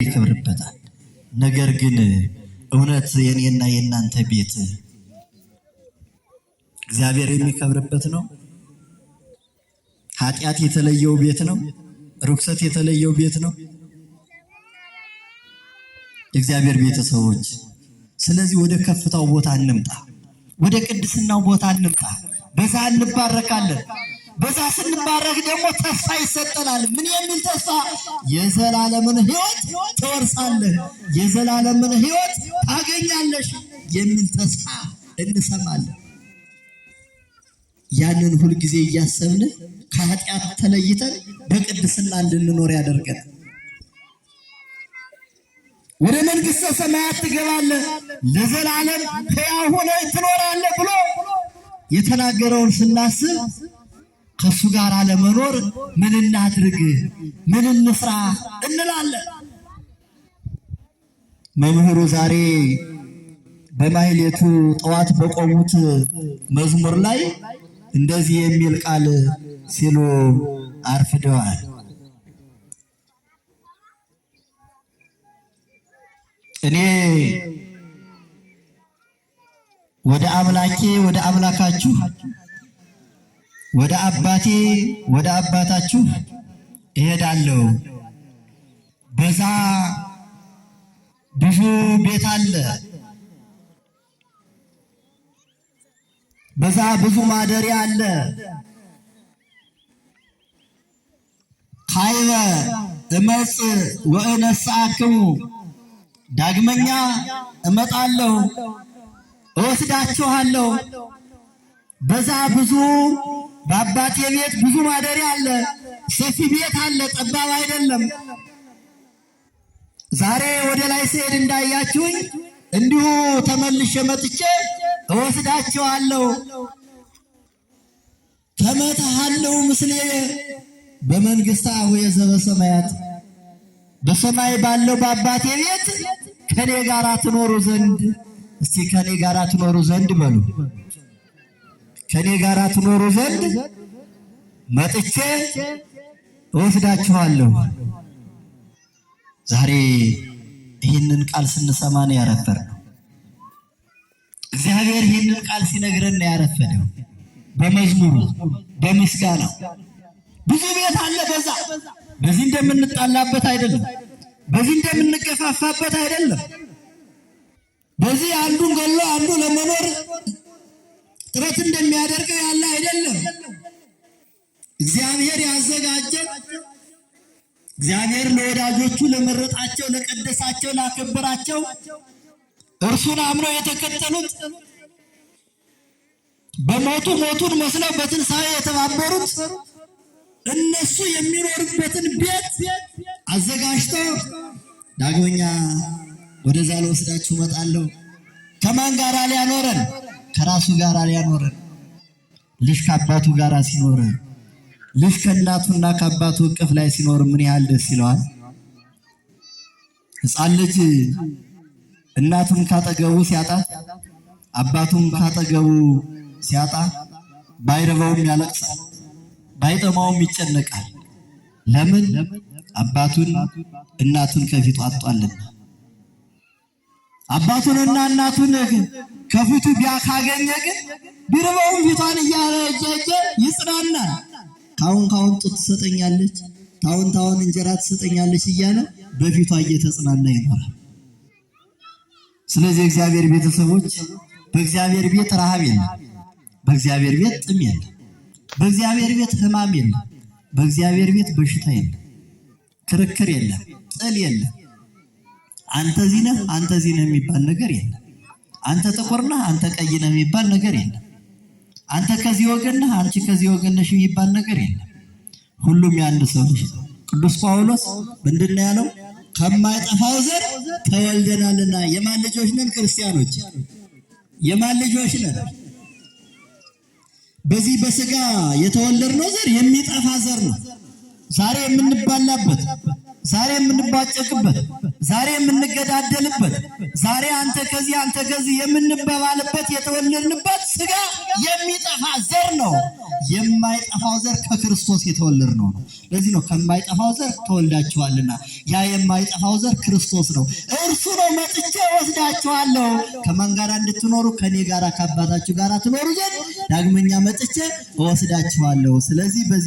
ይከብርበታል። ነገር ግን እውነት የኔና የእናንተ ቤት እግዚአብሔር የሚከብርበት ነው? ኃጢአት የተለየው ቤት ነው? ርኩሰት የተለየው ቤት ነው? የእግዚአብሔር ቤተሰቦች፣ ስለዚህ ወደ ከፍታው ቦታ እንምጣ፣ ወደ ቅድስናው ቦታ እንምጣ። በዛ እንባረካለን። በዛ ስንባረክ ደግሞ ተስፋ ይሰጠናል። ምን የሚል ተስፋ? የዘላለምን ሕይወት ትወርሳለህ፣ የዘላለምን ሕይወት ታገኛለሽ የሚል ተስፋ እንሰማለን። ያንን ሁልጊዜ እያሰብን ከኃጢአት ተለይተን በቅድስና እንድንኖር ያደርገናል። ወደ መንግሥተ ሰማያት ትገባለህ፣ ለዘላለም ሕያው ሆነህ ትኖራለህ ብሎ የተናገረውን ስናስብ ከእሱ ጋር ለመኖር ምን እናድርግ፣ ምን እንስራ እንላለን። መምህሩ ዛሬ በማሕሌቱ ጠዋት በቆሙት መዝሙር ላይ እንደዚህ የሚል ቃል ሲሉ አርፍደዋል። እኔ ወደ አምላኬ ወደ አምላካችሁ ወደ አባቴ ወደ አባታችሁ እሄዳለሁ። በዛ ብዙ ቤት አለ፣ በዛ ብዙ ማደሪያ አለ። ካይበ እመጽእ ወእነስአክሙ፣ ዳግመኛ እመጣለሁ እወስዳችኋለሁ። በዛ ብዙ በአባቴ ቤት ብዙ ማደሪያ አለ፣ ሰፊ ቤት አለ፣ ጠባብ አይደለም። ዛሬ ወደ ላይ ስሄድ እንዳያችሁኝ እንዲሁ ተመልሼ መጥቼ እወስዳችኋለሁ። ተመትሃለሁ ምስሌ በመንግሥተ አቡየ ዘበሰማያት፣ በሰማይ ባለው በአባቴ ቤት ከኔ ጋር ትኖሩ ዘንድ። እስቲ ከኔ ጋር ትኖሩ ዘንድ በሉ። ከኔ ጋር ትኖሩ ዘንድ መጥቼ እወስዳችኋለሁ። ዛሬ ይህንን ቃል ስንሰማ ነው ያረፈርነው። እግዚአብሔር ይህንን ቃል ሲነግረን ነው ያረፈደው። በመዝሙሩ በምስጋናው ብዙ ቤት አለ። በዛ በዚህ እንደምንጣላበት አይደለም፣ በዚህ እንደምንገፋፋበት አይደለም። በዚህ አንዱን ገሎ አንዱ ለመኖር ጥረት እንደሚያደርገው ያለ አይደለም። እግዚአብሔር ያዘጋጀ፣ እግዚአብሔር ለወዳጆቹ ለመረጣቸው፣ ለቀደሳቸው፣ ላከበራቸው፣ እርሱን አምነው የተከተሉት፣ በሞቱ ሞቱን መስለው በትንሣኤ የተባበሩት እነሱ የሚኖሩበትን ቤት አዘጋጅተው ዳግመኛ ወደዛ ልወስዳችሁ እመጣለሁ። ከማን ጋር ሊያኖረን? ከራሱ ጋር ሊያኖረን። ልጅ ከአባቱ ጋር ሲኖር፣ ልጅ ከእናቱና ከአባቱ እቅፍ ላይ ሲኖር ምን ያህል ደስ ይለዋል? ሕፃን ልጅ እናቱን ካጠገቡ ሲያጣ፣ አባቱን ካጠገቡ ሲያጣ ባይረባውም ያለቅሳል፣ ባይጠማውም ይጨነቃል። ለምን? አባቱን እናቱን ከፊቱ አጧልና። አባቱንና እናቱን ከፊቱ ቢያ ካገኘ ግን ቢርበውም ፊቷን እያለ እያየ ይጽናናል። ካሁን ካሁን ጡት ትሰጠኛለች፣ ታሁን ታሁን እንጀራ ትሰጠኛለች እያለ በፊቷ እየተጽናና ይኖራል። ስለዚህ የእግዚአብሔር ቤተሰቦች፣ በእግዚአብሔር ቤት ረሃብ የለም፣ በእግዚአብሔር ቤት ጥም የለም፣ በእግዚአብሔር ቤት ሕማም የለም፣ በእግዚአብሔር ቤት በሽታ የለም፣ ክርክር የለም፣ ጥል የለም። አንተ እዚህ ነህ፣ አንተ እዚህ ነህ የሚባል ነገር የለም። አንተ ጥቁር ነህ፣ አንተ ቀይ ነህ የሚባል ነገር የለም። አንተ ከዚህ ወገን ነህ፣ አንቺ ከዚህ ወገን ነሽ የሚባል ነገር የለም። ሁሉም የአንድ ሰው ልጅ ነው። ቅዱስ ጳውሎስ ምንድን ነው ያለው? ከማይጠፋው ዘር ተወልደናልና። የማን ልጆች ነን? ክርስቲያኖች የማን ልጆች ነን? በዚህ በስጋ የተወለድነው ዘር የሚጠፋ ዘር ነው። ዛሬ የምንባላበት፣ ዛሬ የምንባጨቅበት፣ ዛሬ የምንገዳደልበት፣ ዛሬ አንተ ከዚህ አንተ ከዚህ የምንበባልበት የተወለድንበት ስጋ የሚጠፋ ዘር ነው። የማይጠፋው ዘር ከክርስቶስ የተወለድነው ነው። ለዚህ ነው ከማይጠፋው ዘር ተወልዳችኋልና። ያ የማይጠፋው ዘር ክርስቶስ ነው። እርሱ ነው መጥቼ ወስዳችኋለሁ። ከማን ጋር እንድትኖሩ? ከኔ ጋር ከአባታችሁ ጋር ትኖሩ ዘንድ ዳግመኛ መጥቼ እወስዳችኋለሁ። ስለዚህ በዚህ